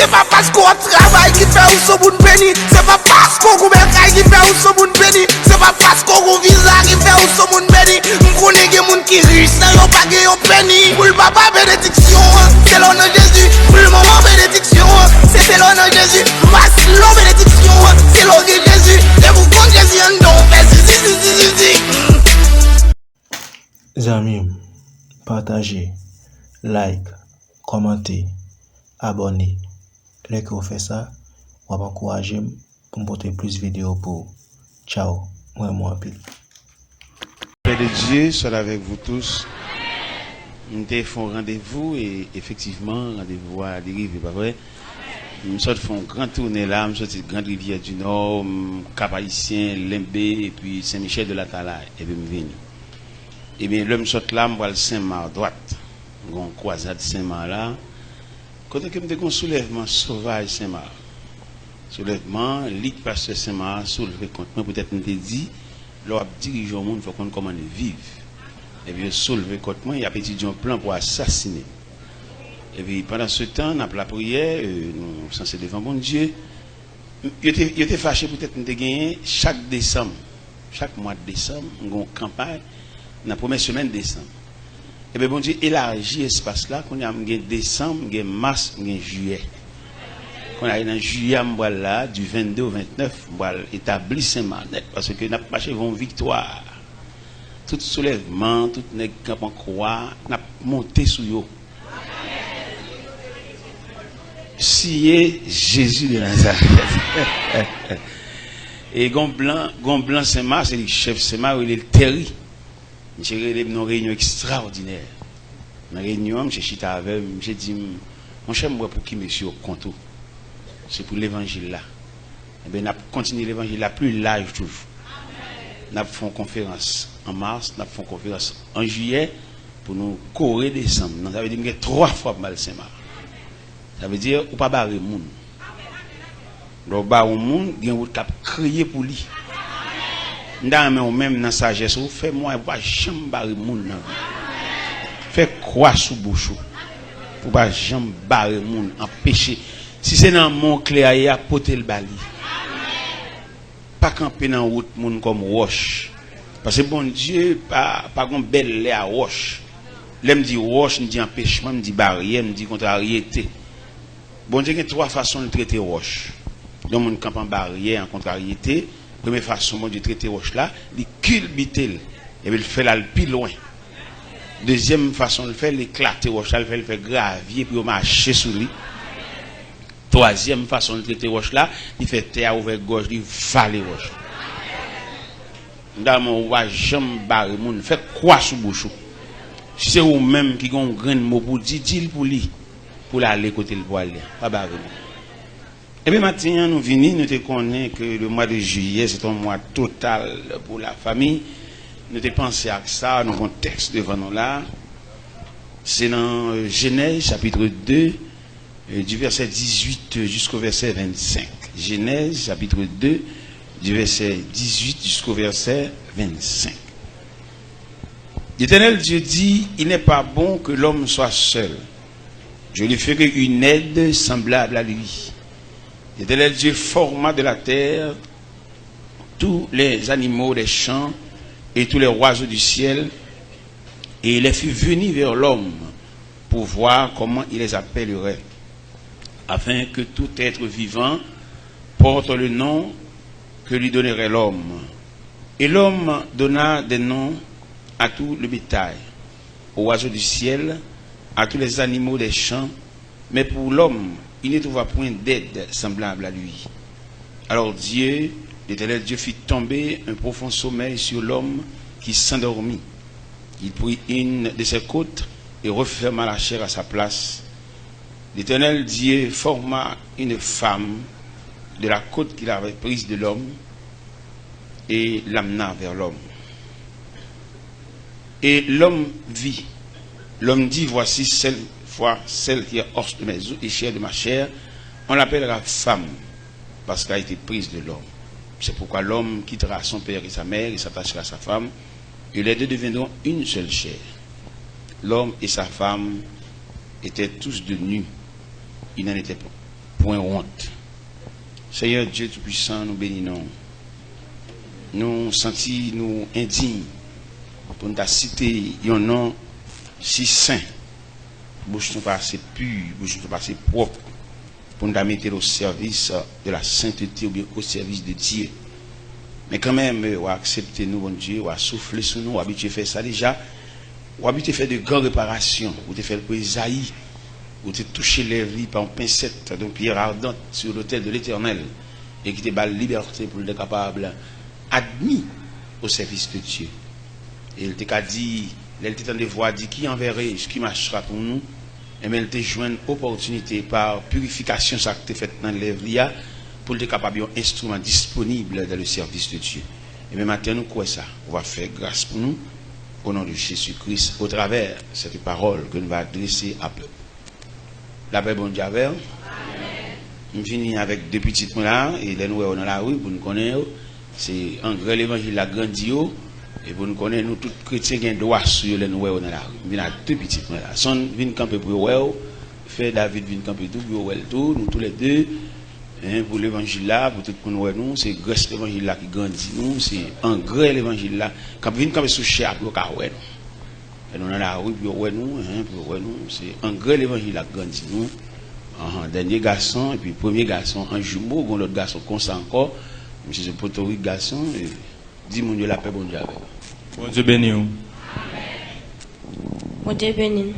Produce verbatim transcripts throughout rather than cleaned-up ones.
Se pa paske w ap travay ki fè ou se moun beni. Se pa paske w goumen kay ki fè ou se moun beni. Se pa paske w gon viza ki fè ou se moun beni. M konnen gen moun ki rich nan yo pa gen yon peni. Pou l papa benediksyon an, se lò nan Jezi. Pou l manman benediksyon an, se se lò nan Jezi. Mas lò benediksyon an, se lò gen Jezi. Depi w konn Jezi anndan w fè zizi zizi zizi. Zanmi m, pataje, like, kòmante, abòne. Lè ke w fè sa, w ap ankouraje m pou m pote plis videyo pou ou. Tchao, m renmen w anpil. Paix de Dieu soit avec vous tous. M te fè yon randevou e efektivman randevou a li rive, pa vre? M sot fè yon gran tounen la, m soti Grand Rivière du Nord, m, Cap Haïtien, Lenbe, epi Sen Michel de Latalay, epi m vini. Ebyen, lè m sot la, m pral Senmak dwat. Gon kwazad Senmak la. Kote ke m te gon soulèvman sovaj Senmak. Soulèvman, lit pastè Senmak soulve kont mwen, poutèt m te di, lè w ap dirije yon moun, fò w konn kòman l viv. Epi yo soulve kont mwen, y ap etidye yon plan pou asasinen m. Epi pandan se tan, n ap lapriyè, e, nou sanse devan Bondye. Yo te, yo te fache poutèt m te genyen chak desanm, chak mwa desanm, m gen yon kanpay nan premyè semèn desanm. Ebyen, Bondye elaji espas la, kounye a m gen desanm, m gen mas, m gen jiyè. Kounye a, nan jiyè a m pral la, di vennde o ventnèf, m pral etabli Senmak nèt, paske n ap mache vè yon viktwa. Tout soulèvman, tout nèg k ap an kwa, n ap monte sou yo. Siye Jezi de Nazarèt. E gon blan, gon blan Senmak, se li k chèf Senmak, yo rele l Terry. Misye rele m nan yon reyinyon ekstraòdinè. Nan reyinyon an, misye chita avè m, misye di m, monchè, m wè pou ki mesye yo kont ou. Se pou levanjil la. Ebyen, n ap kontinye levanjil la pli laj toujou. N ap fè yon konferans an mas, n ap fè yon konferans an jiyè pou nou kore desanm nan. Sa vle di m gen twa fwa pou m al Senmak. Sa vle di ou pa bare moun. Lè w bare yon moun, gen wout k ap kreye pou li. M ta renmen ou menm nan sajès ou, fè mwayen pou w pa janm bare moun nan vi w. Fè kwa sou bouch ou. Pou w pa janm bare moun, anpeche. Si se nan men w kle a ye a, pote l ba li. Pa kanpe nan wout moun kòm wòch. Paske Bondye pa, pa gon bèl lè a wòch. Lè m di wòch, m di anpechman, m di baryè, m di kontraryete. Bondye gen twa fason l trete wòch. Yon moun kanpe an baryè, an kontraryete, premye fason Bondye trete wòch la, li kilbite l, epi l fè l al pi lwen. Dezyèm fason l fè, l eklate wòch la, l fè l fè gravye pou yo mache sou li. Twazyèm fason l trete wòch la, li fè tè a ouvè gòj li, vale wòch la. M ta renmen w pa janm bare moun, fè kwa sou bouch ou. Si se ou menm ki gen yon grenn mo pou w di, di l pou li, pou l ale kote l pou ale a. Pa bare moun. Ebyen, maten an, nou vini, nou te konnen ke le mwa de jiyè, se te yon mwa total pou lafanmi. Nou te panse ak sa, nou gen yon tèks devan nou la. Se nan, euh, Jenèz, chapit de, euh, du verset dix-huit jusqu'au verset vingt-cinq. Genèse, chapitre deux, du verset dix-huit jusqu'au verset vingt-cinq. L'Éternel Dieu dit, il n'est pas bon que l'homme soit seul. Je lui ferai une aide semblable à lui. L'Éternel Dieu forma de la terre tous les animaux des champs et tous les oiseaux du ciel, et il les fit venir vers l'homme pour voir comment il les appellerait, afin que tout être vivant porte le nom que lui donnerait l'homme. Et l'homme donna des noms à tout le bétail, aux oiseaux du ciel, à tous les animaux des champs, mais pour l'homme, il ne trouva point d'aide semblable à lui. Alors Dieu, l'Éternel Dieu fit tomber un profond sommeil sur l'homme qui s'endormit. Il prit une de ses côtes et referma la chair à sa place. L'Éternel Dieu forma une femme de la côte qu'il avait prise de l'homme et l'amena vers l'homme. Et l'homme vit. L'homme dit, voici, celle, fois, celle qui est os de mes os et chair de ma chair, on l'appellera femme, parce qu'elle a été prise de l'homme. C'est pourquoi l'homme quittera son père et sa mère et s'attachera à sa femme, et les deux deviendront une seule chair. L'homme et sa femme étaient tous deux nus. Ils n'en étaient point pwen wont. Senyè Dye Toupisan, nou beni non w. Nou santi nou endiy pou n ta site yon non si sen. Bouch nou pa ase pi, bouch nou pa ase pwòp pou n ta mete l o sèvis de la sentete oubyen o sèvis de Dye. Men kanmenm, w a aksepte nou, Bondye, w a soufle sou nou, w abitye fè sa deja. W abitye fè de gran reparasyon. Ou te fè l pou Ezayi. Ou te touche lèv li pa yon pensèt, yon pyè ardant, sur lotèl de Letènèl, e ki te ba l libète pou l te kapab admi o sèvis de Dye. E l te ka di, lè l te tande vwa di, "Qui enverrai-je? Qui marchera pour nous?" Enben, l te jwenn opòtinite pa pirifikasyon sa k te fèt nan lèv li a, pou l te kapab yon enstriman disponib dans le service de Dieu. Enben, maten, nou kwè sa. Ou va fè gras pou nou, au nom de Jésus-Christ, au travers cette parole que nous va adresser à peuple. Lapè Bondye avè w. M vini avèk de pitit mwen la, e lè n wè yo nan lari, pou n konnen yo, se angrè levanjil la grandi yo, e pou n konnen nou tout kretyen gen dwa sou yo lè n wè yo nan lari. M vin ak de pitit mwen la. Sonn vin kanpe pou yo wè w, fè David vin kanpe tou, pou yo wè l tou, nou toulède, en, pou levanjil la, pou tout moun wè nou, se grès levanjil la ki grandi nou, se angrè levanjil la k ap vin kanpe sou chè a pou yo ka wè nou. Lè nou nan lari, pou yo wè nou, en, pou yo wè nou, se angrè levanjil la k grandi nou. Anhan, dènye gason, epi premye gason an jimo, gon lòt gason konsa ankò. Misye se Potorik gason, e di moun yo lapè Bondye avè w. Bondye beni w. Bondye beni n.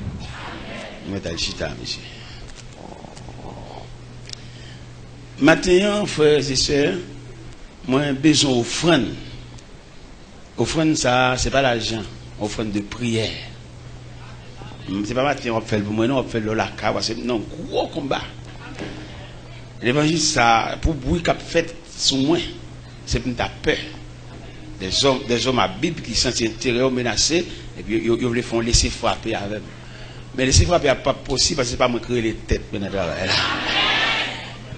Nou mèt al chita, mesye. Maten an, frè e sè, mwen bezwen ofrann. Ofrann sa a, se pa lajan, ofrann de priyè. M, se pa maten w ap fè l pou mwen, non, w ap fè l lè w lakay, paske m nan gwo konba. Levanjil sa a, pou bri k ap fèt sou mwen, se pou m ta pè. Des hommes, des hommes à Bible ki santi enterè yo menase, epi yo, yo, yo vle fè yon lese frape avè m. Men lese frape a p ap posib, paske se pa mwen ki rele tèt mwen nan travay la.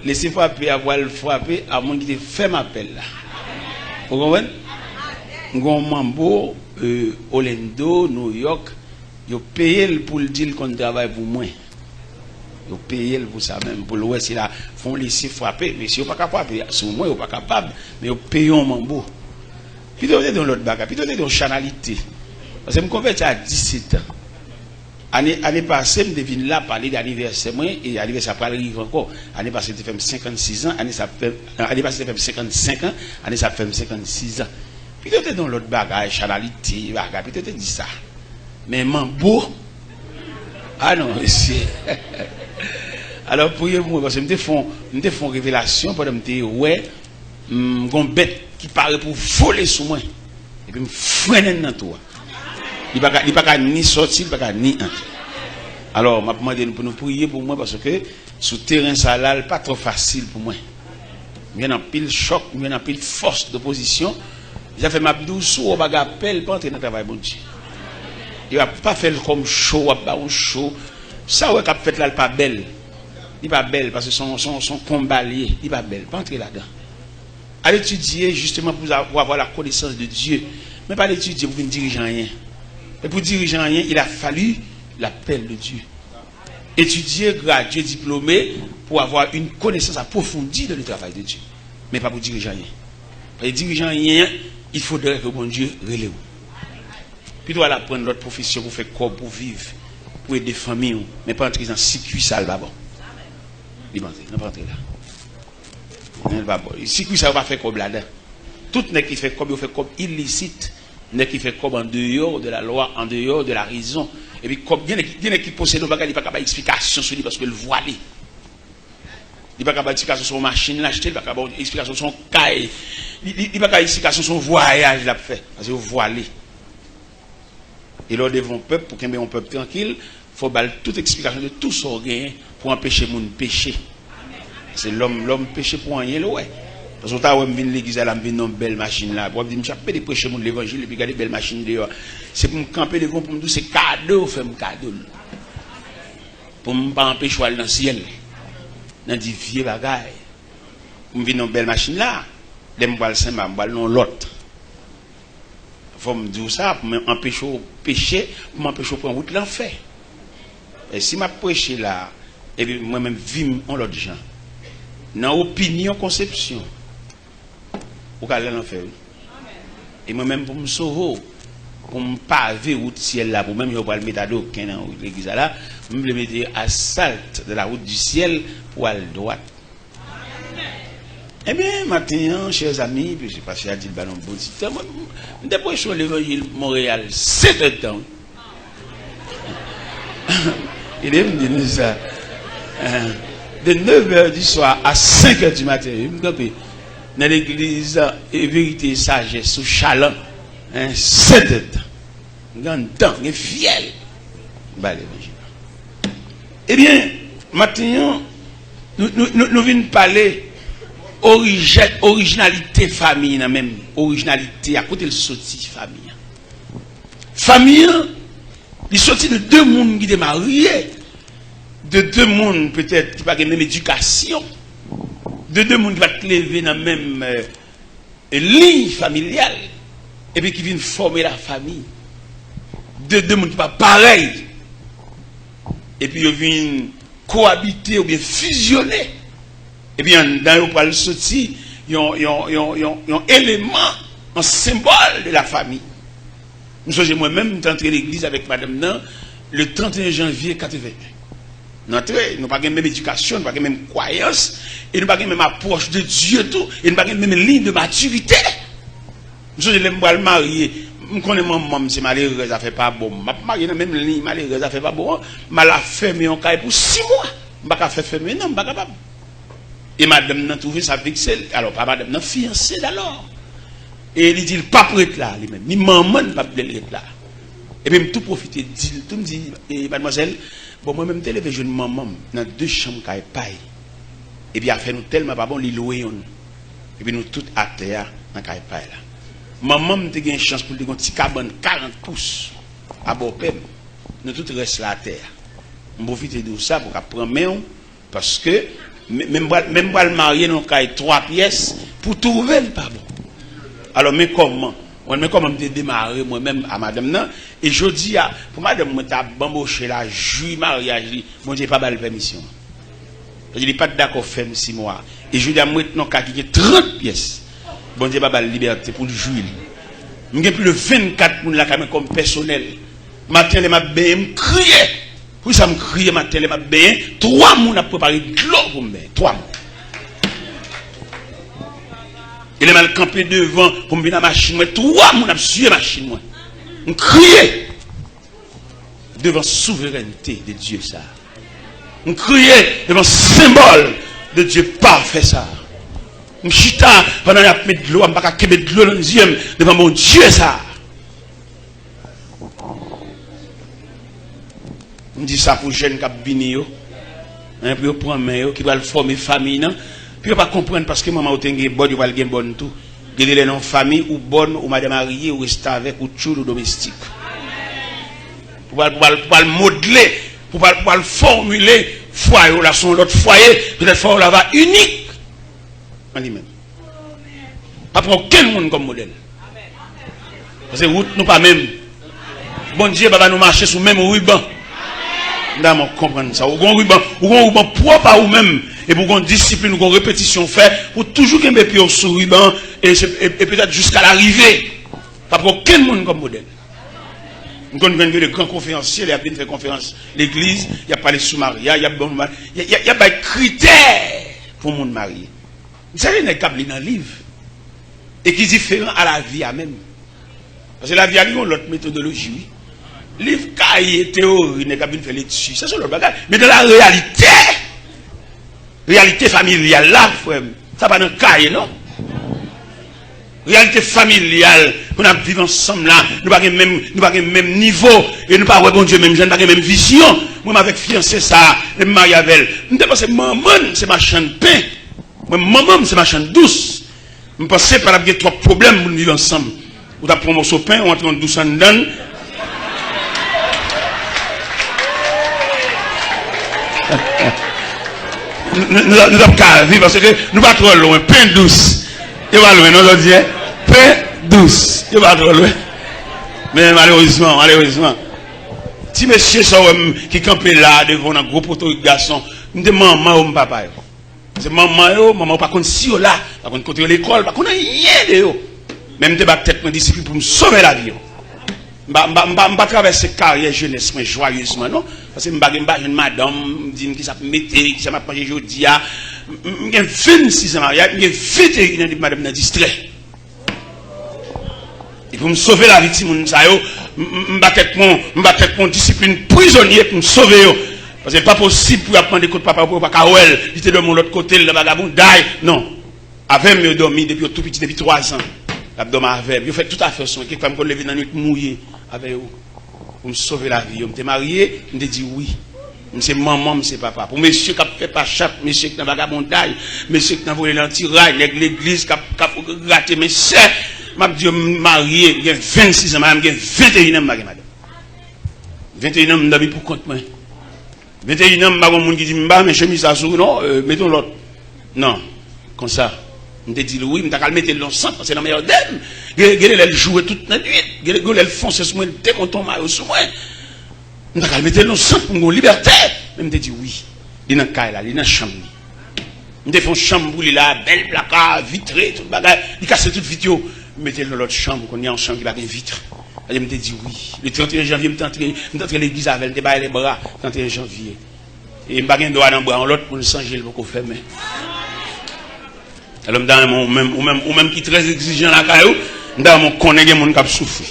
Lese frape a pral frape a moun ki te fè m apèl la. Ou konprann? M gen yon manbo, e, Orlando, New York, yo peye l pou l di l konn travay pou mwen. Yo peye l pou sa menm, pou l wè si l a fè yon lese frape. Men si yo pa ka frape sou mwen, yo pa kapab, men yo peye yon manbo. Pito yo te di yon lòt bagay, pito yo te di yon chanalite. Paske m konvèti a disèt an. Ane, ane pase, m te vin la pale de anivèsè mwen, e anivèsè a pral rive ankò. Ane pase, te fè m senkannsis an, ane sa ap fè, ane pase, te fè m senkannsenk an, ane sa ap fè m senkannsis an. Pito te di yon lòt bagay, chanalite, bagay, pito te di sa. Men manbo, a non, mesye. Alò, priye pou mwen, paske m te fè yon, m te fè yon revelasyon pandan m te wè, m, gon bèt ki pare pou vole sou mwen. Epi m frennen l nan tou a. Li pa ka, li pa ka ni sòti, li pa ka ni antre. Alò, m ap mande nou pou nou priye pou mwen, paske sou teren sa la, l pa twò fasil pou mwen. M jwenn anpil chòk, m jwenn anpil fòs dopozisyon. Sa fè m ap di w, si w wè w pa gen apèl, pa antre nan travay Bondye. Yo ap pa fè l kòm cho, w ap ba yon cho. Sa w wè k ap fèt la, l pa bèl. Li pa bèl, paske se yon, se yon, se yon konba l ye. Li pa bèl. Pa antre ladan. Al etidye, jisteman, pou, pou avoir la connaissance de Dieu. Men pa al etidye pou vin dirije anyen. E pou dirije anyen, il a fallu l'appel de Dieu. Etidye, gradye, diplome, pou avoir une connaissance approfondie dans le travail de Dieu. Men pa pou dirije anyen. Paske dirije anyen, il faudrait que Bondye rele w. Pito al aprann lòt pwofesyon pou fè kòb, pou viv, pou ede fanmi w, men pa antre nan sikui sa, l pa bon. Li pa antre, non, pa antre la. Men l pa bon. Sikui sa, yo pa fè kòb ladan. Tout nèg ki fè kòb, yo fè kòb ilisit. Nèg ki fè kòb en dehors de la loi, en dehors de la raison. Epi kòb, gen nèg, gen nèg ki posede yon bagay, li pa ka bay eksplikasyon sou li paske l vwale. Li pa ka bay eksplikasyon sou yon machin l achte, li pa ka bay eksplikasyon sou yon kay. Li, li, li pa ka bay eksplikasyon sou yon vwayaj l ap fè. Paske yo vwale. E lè w devan yon pèp, pou kenbe yon pèp trankil, fò w ba l tout eksplikasyon de tout sa w genyen pou anpeche moun peche. Paske lòm, lòm peche pou anyen l wè. Paske w ta wè m vin legliz la, la m vin nan yon bèl machin la. Epi w ap di, "Misye ap pede preche moun levanjil, epi gade bèl machin deyò a." Se pou m kanpe devan w pou m di w, se kado yo fè m kado l. Pou m pa anpeche w al nan syèl. Nan di vye bagay. Pou m vin nan yon bèl machin la, lè m pral Senmak, m pral nan yon lòt. Fò m di w sa, pou m anpeche w peche, pou m anpeche w pran wout lanfè. E si m ap preche la, epi mwen menm vi m yon lòt jan, Nan opinyon konsepsyon, ou ka al nan lanfè, wi. E mwen menm, pou m sove w, pou m pave wout syèl la pou w, menm jan w pral mete adoken nan legliz la la, m vle mete asalt dans la route du ciel pou w al dwat. Ebyen, maten an, chè zanmi, pastè a di l ba nou bon ti tan. Mwen, m te preche levanjil Monreyal sèt è tan, wi. Ede m di nou sa. Hein. De neuf heures du soir à cinq heures du matin, wi, m kanpe nan legliz, e, Verite e Sajès sou Chalan, hein, sèt è tan. M gen anndan, gen fyèl. M ba levanjil la. Ebyen, maten an, nou, nou, nou, nou vin pale orijè-, orijinalite fanmi an menm, orijinalite a, kote l soti fanmi an. Fanmi an, li soti de de moun ki te marye, de de moun petèt ki pa gen menm edikasyon, de de moun ki pa t leve nan menm, eh, e liy familyal, epi ki vin fòme lafanmi de de moun ki pa parèy, epi yo vin kowabite oubyen fizyone, epi anndan yo pral soti yon, yon, yon, yon, yon eleman, yon senbòl de lafanmi. M sonje mwen menm, m te antre legliz avèk madanm nan le trant et un janvye katreven. Nou antre, nou pa gen menm edikasyon, nou pa gen menm kwayans, e nou pa gen menm apwòch de Dye tou, e nou pa gen menm liy de matirite. M sonje lè m pral marye, m konnen manman m se malerèz, afè pa bon. M ap marye nan menm liy malerèz, afè pa bon an, m al ap fèmen yon kay pou sis mwa. M pa ka fè fèmen non, m pa kapab. E madanm nan twouve sa vekse l. Alò, pa madanm nan, fiyanse dalò. E li di l p ap ret la, li menm. Ni manman l p ap vle l ret la. Epi m tou pwofite di l tou, m di, e, madmwazèl, bon, mwen menm, m te leve jwenn manman m nan de chanm kay pay. Epi afè nou tèlman pa bon, li lwe yonn. Epi nou tout atè a nan kay pay la. Manman m te gen chans pou l te gen yon ti kabann karant pous abò pè m. Nou tout rès la atè a. M pwofite di w sa pou w ka pran men w. Paske, men, men m pral, men m pral marye nan yon kay twa pyès pou twouve l pa bon. Alò, men kòman, mwen, men kòman m te demare mwen menm a madanm nan. E jodi a, pou madanm mwen ta banboche la, jwi maryaj li, Bondye pa ba l pèmisyon. Paske li pa t dakò fè m sis mwa. E jodi a, m ret nan yon kay ki gen trant pyès. Bondye pa ba l libète pou l jwi l. M gen plis de vennkat moun lakay mwen kòm pèsonèl. Maten, lè m ap benyen, m kriye. Poukisa m kriye maten lè m ap benyen? Twa moun ap prepare dlo pou m benyen. Twa moun. E lè m al kanpe devan pou m vin a machin mwen, twa moun ap siye machin mwen. M kriye devan souverènte de Dye sa. M kriye devan senbòl de Dye pafè sa. M chita pandan y ap met dlo a, m pa ka kenbe dlo nan zye m devan Bondye sa. M di sa pou jèn k ap vini yo, hein, pou yo pran men yo, ki pral fòme fanmi nan, pou yo pa konprann paske manman yo te gen bòn, yo pral gen bòn tou. Gen de lè nan yon fanmi, ou bòn, ou madan marye, ou restavèk, ou tchoul, ou domestik. Pou pral, pou pral, pou pral modle, pou pral, pou pral fòmile fwaye w la, se yon lòt fwaye, petèt fwaye w la va inik an li menm. Pa pran okenn moun kòm modèl. Paske wout nou pa menm. Bondye pa ba nou mache sou menm riban. M ta renmen w konprann sa. Ou gon riban, ou gon riban pwòp a ou menm. Epi ou gon disiplin, ou gon repetisyon w fè, pou toujou kenbe pye w sou riban, e, se- e, e petèt jiska larive. Pa pran okenn moun kòm modèl. M konn jwenn gen de gran konferansye, lè y ap vin fè konferans legliz, y ap pale sou maryaj, y ap ban, y a- y a- y ap bay kritè pou moun marye. M sonje nèg k ap li nan liv e ki diferan a lavi a menm. Paske lavi a li yon lòt metodoloji, wi. Liv kaye teyori, nèg k ap vin fè lekti, sa se yon lòt bagay. Men nan la reyalite, reyalite familyal la, frè m, sa pa nan kaye, non. Reyalite familyal, pou n ap viv ansanm la, nou pa gen menm, nou pa gen menm nivo, e nou pa wè Bondye menm jan, nou pa gen menm vizyon. Mwen, m avèk fiyanse sa, lè m marye avè l, m te panse manman n se machann pen. Mwen, manman m se machann dous. M panse pa t ap gen twòp pwoblèm pou n viv ansanm. Ou t ap pran yon moso pen, ou antre yon dous anndan l. Nou, nou, nou, nou t ap ka viv, paske nou pa twò lwen. Pen dous. Yo pa lwen, non, jodi, hein? Pen dous. Yo pa twò lwen. Men malerezman, malerezman, ti mesye sa w wè m ki kanpe la devan w nan gwo potorik gason, m te manman yo, m papa yo. Se manman yo, manman yo pa konn si yo la, pa konn kote yo lekòl, pa konn anyen de yo. Men m te ba tèt mwen disiplin pou m sove lavi yo. M pa, m pa, m pa, m pa travèse karyè jenès mwen jwayezman, non. Paske m pa gen, m pa jwenn madanm, m di m kisa pou m mete, kisa m ap manje jodi a. M, m, m gen vennsis an maryaj, m gen venteyen an depi madanm nan distrè. E pou m sove lavi timoun sa yo, m, m, m ba tèt mwen, m ba tèt mwen disiplin prizonye pou m sove yo. Paske pa posib pou y ap mande kot papa yo pou yo pa ka wè l, li te dòmi yon lòt kote, l nan vagabonday. Non. Avè m yo dòmi depi yo tou piti, depi twa zan. Y ap dòmi avè m. Yo fè tout afè sou mwen. Kèk fwa m konn leve nan nwit mouye avè yo. Pou m sove lavi yo. M te marye, m te di wi. M se manman, m se papa. Pou mesye k ap fè pachat, mesye k nan vagabonday, mesye k nan vole nan tiray, nèg legliz k ap, k ap grate mesye, m ap di yo m marye, m gen vennsis an, m gen venteyen an, m pa gen madanm. Venteyen an, m dòmi pou kont mwen. Venteyen an, m pa gon moun ki di m pa renmen chemiz sa sou ou non, euh, mete yon lòt. Non, konsa. M te di l wi, m ta ka al mete l nan sant, paske nan mèyè de m. Gen, gen lè l joure tout nan nwit. Gen, gen lè l fonse sou mwen, l demonte yon mayo sou mwen. M ta ka al mete l nan sant pou m gen yon libète. Men m te di wi. Li nan kay la, li nan chanm li. M te fè yon chanm pou li la, bèl plaka, vitre, tout bagay. Li kase tout vit yo. M mete l nan lòt chanm, kounye a yon chanm ki pa gen vit. Paske m te di wi. Le trannteyen janvye, m te antre, m te antre legliz avè l, m te bay lè bra, trannteyen janvye. E m pa gen dwa nan bra yon lòt moun san je l poko fèmen. Alò, m ta renmen ou menm, ou menm, ou menm ki trè egzijan lakay ou, m ta renmen w konnen gen moun k ap soufri.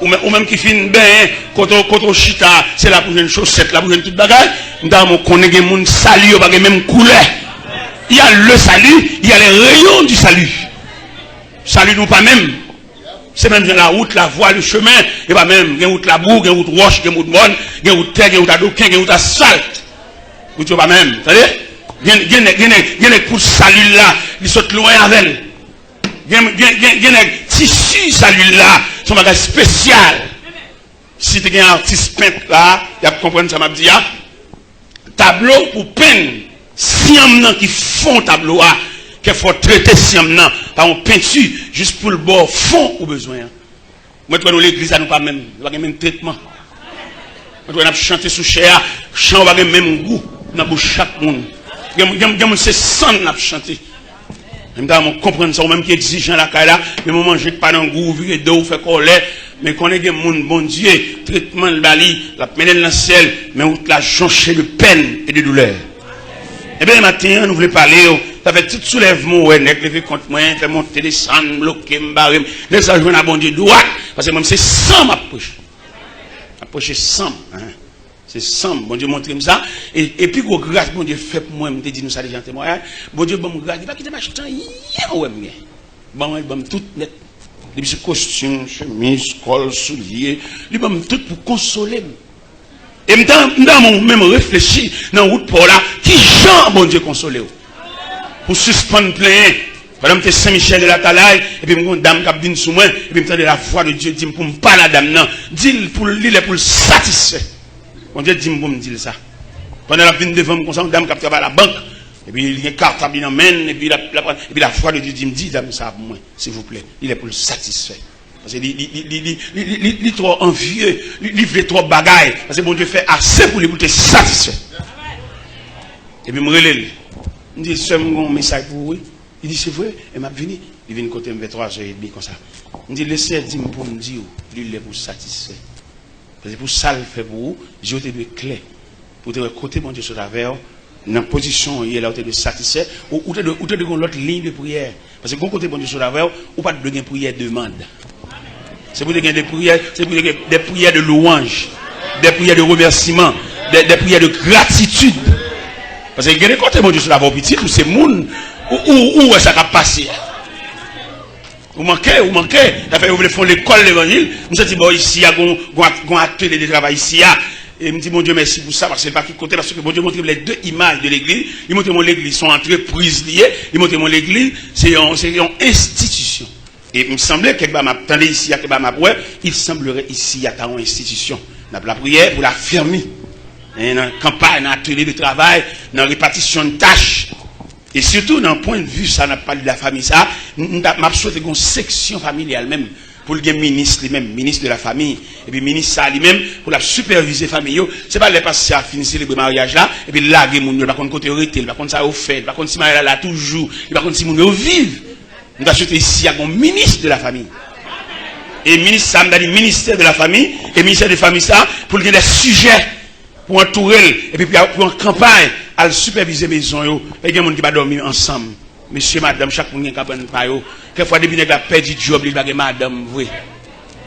Ou menm, ou menm ki fin benyen, kote, kote w chita, se la pou jwenn chosèt, la pou jwenn tout bagay, m ta renmen w konnen gen moun sali yo pa gen menm koulè. Il y a le salut, il y a les rayons du salut. Sali nou pa menm. Se menm jan la wout, la vwa, le chemen, e pa menm. Gen wout labou, gen wout wòch, gen wout mòn, gen wout tè, gen wout adoken, gen wout asfalt. Wout yo pa menm, tande? Gen, gen nèg, gen nèg, gen nèg pou sali l la, li sot lwen avè l. Gen, gen, gen, gen nèg tisi sali l la, se yon bagay espesyal. Si te gen atis pent la, y ap konprann sa m ap di a. Tablo pou penn, si yanm nan ki fon tablo a, kèk fwa w trete si yanm nan pa yon penti, jis pou l ba w fon ou bezwen an. Mwen t wè nou legliz la, nou pa menm, nou pa gen menm tretman. Mwen t wè n ap chante sou chè a, chan yo pa gen menm gou nan bouch chak moun. Gen, gen, gen moun se san n ap chante. Men m ta renmen w konprann sa, ou menm ki egzijan lakay la, men w manje k pa nan gou, w vire do w, w fè kòlè, men konnen gen moun Bondye, tretman l ba li, l ap mennen l nan syèl, men wout la jonche de pèn e de doulè. Ebyen, maten an, nou vle pale w, sa fè tout soulèvman w wè, nèg leve kont mwen, fè monte desann, bloke m, bare m, nèg sa jwenn a Bondye dwat, paske mwen, m se san m ap preche. M ap preche san m, hein. Se san m, Bondye montre m sa. E, e pi gwo gras Bondye fè pou mwen, m te di nou sa deja nan temwayaj. Bondye ban m gras, li pa kite m achte anyen ou wè m gen. Ban mwen, li ban m tout nèt. Depi se kostim, chemiz, kòl, soulye, li ban m tout pou konsole m. E m ta, m ta renmen w menm reflechi nan wout pa w la, kijan Bondye konsole w. Pou sispann plenyen. Pandan m te Sen Michèl de Latalay, epi m gen yon dam k ap vin sou mwen, epi m tande lavwa de Dye di m pou m pale a dam nan, di l pou l, li lè pou l satisfè. Bondye di m pou m di l sa. Pandan l ap vin devan m konsa, yon dam k ap travay labank, epi li gen katab li nan men l, epi l ap, l ap, epi lavwa de Dye di m, di dam sa pou mwen, silvouplè, li lè pou l satisfè. Paske li, li, li twò anvye, li, li vle twòp bagay, paske Bondye fè ase pou li, pou l te satisfè. Epi m rele l. M di, sè m, m gen yon mesaj pou ou, wi. Li di, se vre? E m ap vini. Li vin kote m vè twa zè edmi konsa. M di, Lesenyè di m pou m di w, li lè pou w satisfè. Paske pou sa l fè pou ou, je w te dwe klè. Pou w te wè kote Bondye sot avè w, nan pozisyon w ye la, ou te dwe satisfè, ou, ou te dwe, ou te dwe gen yon lòt liy de priyè. Paske gon kote Bondye sot avè w, ou pa t dwe gen priyè demann. Se pou te gen de priyè, se pou te gen de priyè de louwanj, de priyè de remèsiman, de, de priyè de gratitid. Paske gen de kote Bondye sot avè w pitit, ou se moun, ou, ou, ou wè sa k ap pase. Ou manke, ou manke. Sa fè yo vle fè yon lekòl levanjil. M santi bò isi a, gon, gon, gon atelye de travay isi a. E m di Bondye mèsi pou sa, paske l pa kit kote, paske Bondye montre m les deux images de l'église. Li montre m yon legliz, se yon antrepriz li ye. Li montre m yon legliz, se yon, se yon enstitisyon. E m sanble, kèk bagay m ap tande isi a, kèk bagay m ap wè, il semblerait isi a ta yon enstitisyon. N ap lapriyè pou lafèmi. E nan kanpay, nan atelye de travay, nan repatisyon de tach. E sitou nan pwennvi sa n ap pale de lafanmi sa, m, m, m ap swete gen yon seksyon familyal menm. Pou l gen minis li menm, minis de la fami. Epi minis sa li menm, pou l ap sipèvize fanmi yo. Se pa lè pastè a fin selebre maryaj la, epi l lage moun yo, l pa konn kote yo rete, l pa konn sa yo fè, l pa konn si maryaj la la toujou, li pa konn si moun yo viv. M ta swete isi a gon minis de la fami. E minis sa, m ta di ministè de la fami, e ministè de fami sa, pou l gen de sijè pou antoure l, epi pou, pou an kanpay, al sipèvize mezon yo. E gen moun ki pa dòmi ansanm. Mesye, madanm, chak moun gen kanpay pa yo. Kèk fwa, depi nèg la pèdi djòb li, li pa gen madanm vre.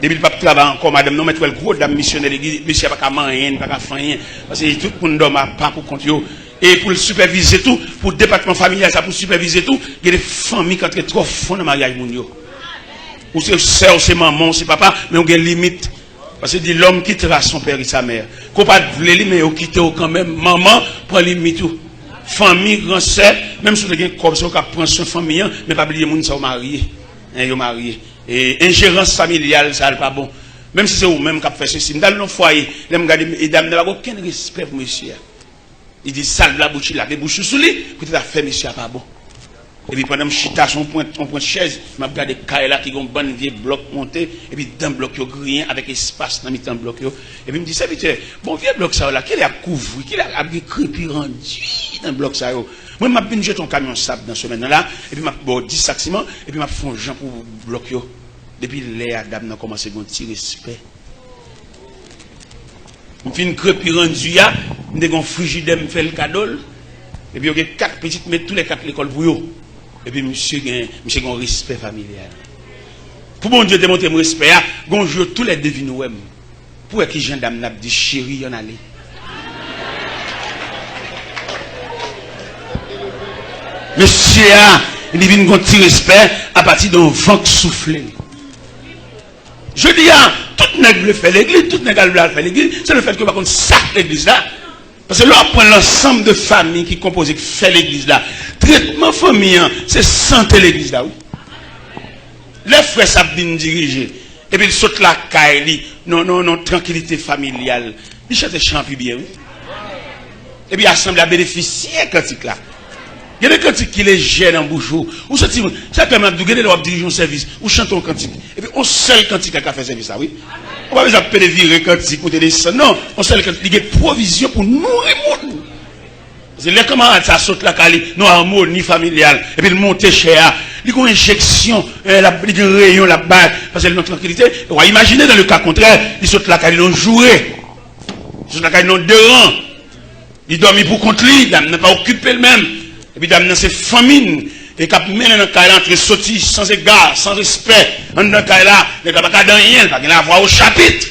Depi li p ap travay ankò, madanm nan, ou mèt wè l gwo dam misyonè legliz, mesye a pa ka manyen, li pa ka fè anyen. Paske tout moun dòmi apa pou kont yo. E pou l sipèvize tou, pou depatman familyal sa, pou sipèvize tou, gen de fanmi k antre twò fon nan maryaj moun yo. Ou se sè, ou se manman, ou se papa, men ou gen limit. Paske di, l'homme quittera son père et sa mère. Ke w pa t vle li, men yo kite w kanmenm. Manman, pran limit ou. Fanmi, gran sè, menm si w te gen kòb, se ou k ap pran swen fanmi an, men pa bliye moun sa yo marye. Hein, yo marye. E enjerans familyal, sa l pa bon. Menm si se ou menm k ap fè sesi. M t al nan fwaye, lè m gade, e dam nan pa gen okenn respè pou mesye a. Li di, "Sal la bouch li, lave bouch ou sou li, pou te ta fè mesye a pa bon." Epi pandan m chita sou yon pwent, yon pwent chèz, m ap gade kay la ki gen yon bann vye blòk monte, epi dan blòk yo griyen avèk espas nan mitan blòk yo. Epi m di, "Sèvitè, bon, vye blòk sa yo la, kilè y ap kouvri, kilè y ap gen krepi randi nan blòk sa yo?" Mwen, m ap vin jete yon kamyon sab nan semèn nan la, epi m ap ba w dis sak siman, epi m ap fè yon jan pou blòk yo. Depi lè a, dam nan kòmanse gen yon ti respè. M fin krepi randi a, m te gen yon frijidè m fè l kado l. Epi yo gen kat pitit, m met toulè kat lekòl pou yo. Epi misye gen, misye gen yon respè familyal. Pou Bondye te montre m respè a, gen yon jou yo toulède vin wè m. Pou wè kijan dam nan ap di, "Cheri, ann ale." Mesye a, li vin gen yon ti respè apati de yon van k soufle l. Jodi a, tout nèg vle fè legliz, tout nèg al vle al fè legliz, se lefètke yo pa konn sa k legliz la. Paske lè w ap pran lansanm de fanmi ki konpoze, k fè legliz la, tretman fanmi an, se sante legliz la, wi. Lè frè sa ap vin dirije, epi l sot lakay li, nan, nan, nan trankilite familyal, li chante chan pi byen, wi. Epi asanble a benefisye kantik la. Gen de kantik ki lejè nan bouch ou. Ou santi, sa k fè m ap di w, gen de lè w ap dirije yon sèvis, ou chante yon kantik, epi yon sèl kantik la ka fè sèvis la, wi. Ou pa bezwen ap pede vire kantik, moute desann. Non, yon sèl kantik, li gen pwovizyon pou nouri moun. Paske lè kanmarad sa sot lakay li, nan amoni familyal, epi l monte chè a, li gen yon enjeksyon, eh, l ap, li gen reyon l ap bay, paske l nan trankilite. Ou a imajine, dans le cas contraire, li sot lakay li nan joure. Li sot lakay li nan deran. Li dòmi pou kont li, dam nan pa okipe l menm. Epi dam nan se fanmi n, e k ap mennen nan kay la, antre soti, san ega, san respè, anndan kay la, nèg la pa ka di anyen, li pa gen lavwa o chapit.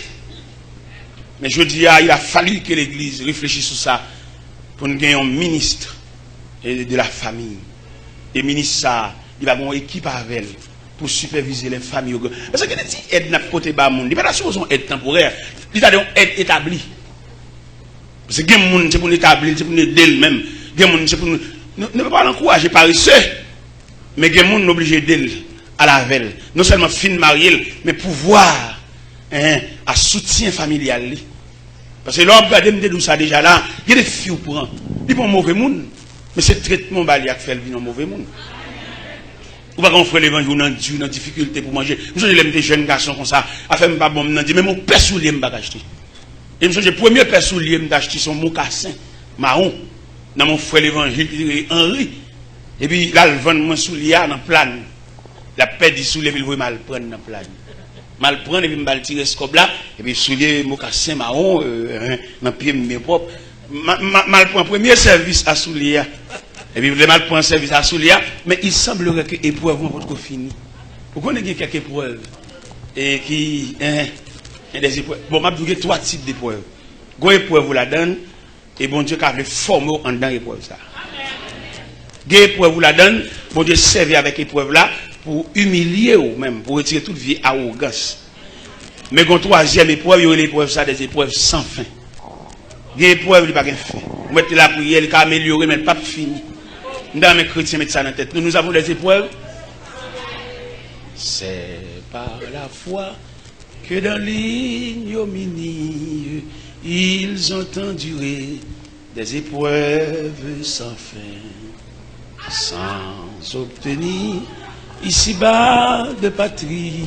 Men jodi a, il a fallu que legliz reflechi sou sa, pou n gen yon ministre de la famille. E minis sa, li pa gen yon ekip avè l pou sipèvize lè fanmi yo. Paske gen de ti èd n ap pote ba moun. Li pa ta sipoze yon èd tanporè. Li ta dwe yon èd etabli. Paske gen moun, se pou n etabli l, se pou n ede l menm. Gen moun, se pou n, nou, nou pa ankouraje parese. Men gen moun, n oblije ede l, al avè l. Non sèlman fin marye l, men pouvwa, en, a soutyen familyal li. Paske lè w ap gade, m te di w sa deja la, gen de fi w pran. Li pa yon move moun, men se tretman w ba li a k fè l vin yon move moun. Ou pa gen yon frè levanjil, ou nan di, ou nan difikilte pou manje. M sonje lè m te jèn gason konsa, afè m pa bon, m nan di, menm yon pè soulye m pa ka achte. E m sonje premye pè soulye m t achte se yon mokasen mawon nan men yon frè levanjil ki te rele Anri. Epi l al vann mwen soulye a nan Plani. L ap pèdi soulye epi l voye m al pran nan Plani. M al pran epi m ba l ti rès kòb la, epi soulye mokasen mawon, euh, nan pye m byen pwòp. M a, m a, m al pran premye sèvis a soulye a. Epi lè m al pran sèvis a soulye a, men il semblerait que eprèv mwen potko fini. Ou konnen gen kèk eprèv, e ki, en, en, des épreuves. Bon, m ap di w gen twa tip deprèv. Gon eprèv ou ladan l, e Bondye ka vle fòme w anndan eprèv sa. Gen eprèv ou ladan l, Bondye sèvi avèk eprèv la pou imilye w menm, pou retire tout vye awogans. Men gon twazyèm eprèv, yo rele eprèv sa des épreuves sans fin. Gen eprèv, li pa gen fen. Ou mèt te lapriyè, li ka amelyore, men l p ap fini. M ta renmen kretyen met sa nan tèt nou. Nous avons des épreuves. C'est par la foi que dans l'ignominie, ils ont enduré des épreuves sans fin, sans obtenir ici-bas de patrie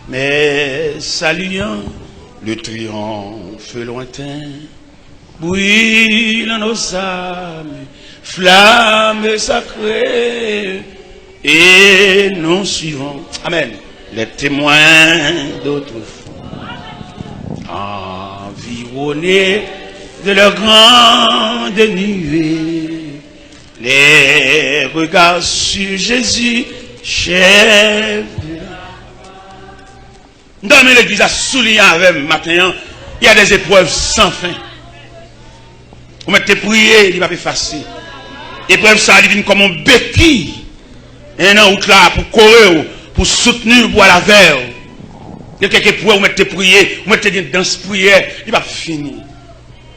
Mais saluant le triomphe lointain, brûlant nos âmes, flamme sacrée, et nous suivons, amen, les témoins d'autrefois, environnés de leur grande nuée, les regards sur Jésus, chef de la M ta renmen legliz la souliyen avè m maten an, il y a des épreuves sans fin. Ou mèt te priye, li p ap efase. Eprèv sa a, li vin kòm yon bekiy, en, nan wout la pou kore w, pou soutni w, pou al avè w. Gen kèk eprèv ou mèt te priye, ou mèt te gen dans priyè, li p ap fini.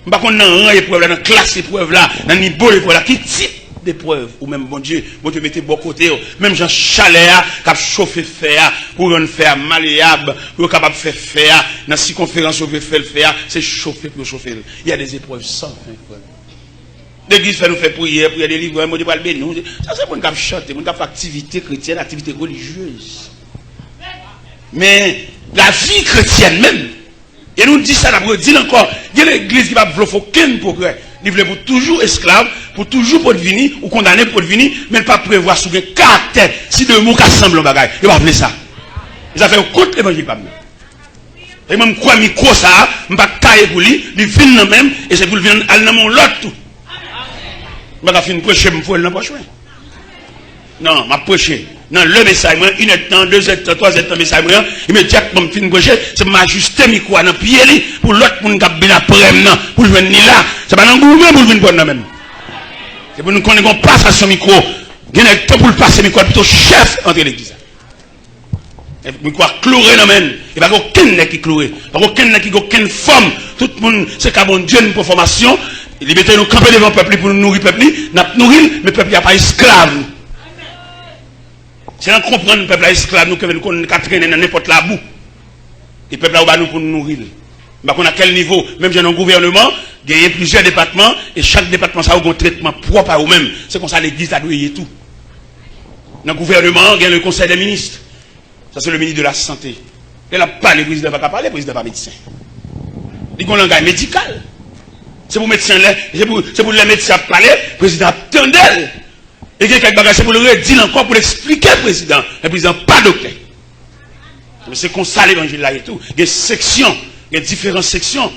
M pa konn nan ran eprèv la, nan klas eprèv la, nan nivo eprèv la, ki tip deprèv ou menm Bondye, Bondye mete bò kote w, menm jan chalè a k ap chofe fè a, pou rann fè a maleyab, pou yo kapab fè fè a nan sikonferans yo vle fè l fè a, se chofe pou yo chofe l. Il y a des épreuves sans fin, frè. Legliz fè nou fè priyè, priyè delivrans, Bondye pral beni w. Sa se moun k ap chante, moun k ap fè aktivite kretyèn, aktivite relijyez. Men, lavi kretyèn menm, e nou di sa, n ap redi l ankò. Gen legliz ki p ap vle w fè okenn pwogrè. Li vle pou toujou esklav, pou toujou pot vini, ou kondane pou pot vini, men l p ap prevwa si w gen karaktè, si de mo ka sanble yon bagay. Yo pa vle sa. E sa fè yo kont levanjil pa m nan. E mwen, m kwè mikwo sa a, m pa t taye pou li, li vin nan men m, e se pou l vin al nan men yon lòt tou. M pa ka fin preche, m foure l nan pòch mwen. Non, m ap preche. Nan lè mesaj mwen, inèdtan, dezèdtan, twazèdtan mesaj mwen an, imedyatman m fin preche, se pou m ajiste mikwo a nan pye li, pou lòt moun k ap vin aprè m nan, pou l jwenn li la. Se pa nan goumen pou l vin pran nan men m. Se pou nou konnen gen yon pasasyon mikwo. Gen nèg tan pou l pase mikwo a, pito chèf antre legliz la. Mikwo a kloure nan men l. E pa gen okenn nèg ki kloure. Pa gen okenn nèg ki gen okenn fòm. Tout moun, se ka Bondye n pran fòmasyon. Li mete nou kanpe devan pèp li pou nou nouri pèp li. N ap nouri l, men pèp li a pa esklav nou. Se nan konprann pèp la esklav nou ke nou konn ka trennen nan nenpòt labou. E pèp la ou ba nou pou nou nouri l. M pa konn a kèl nivo, menm jan nan gouvèneman, genyen plizyè depatman, e chak depatman sa yo gen yon tretman pwòp a yo menm. Se konsa legliz la dwe ye tou. Nan gouvèneman an, gen le conseil des ministres. Sa se le ministre de la santé. Lè l ap pale, prezidan pa ka pale, prezidan pa medsen. Li gen yon langay medikal. Se pou medsen lè, se pou, se pou lè medsen ap pale, prezidan ap tande l. E gen kèk bagay, se pou l redi l ankò, pou l eksplike prezidan. Men prezidan pa doktè. Men se konsa levanjil la ye tou. Gen seksyon, gen diferan seksyon.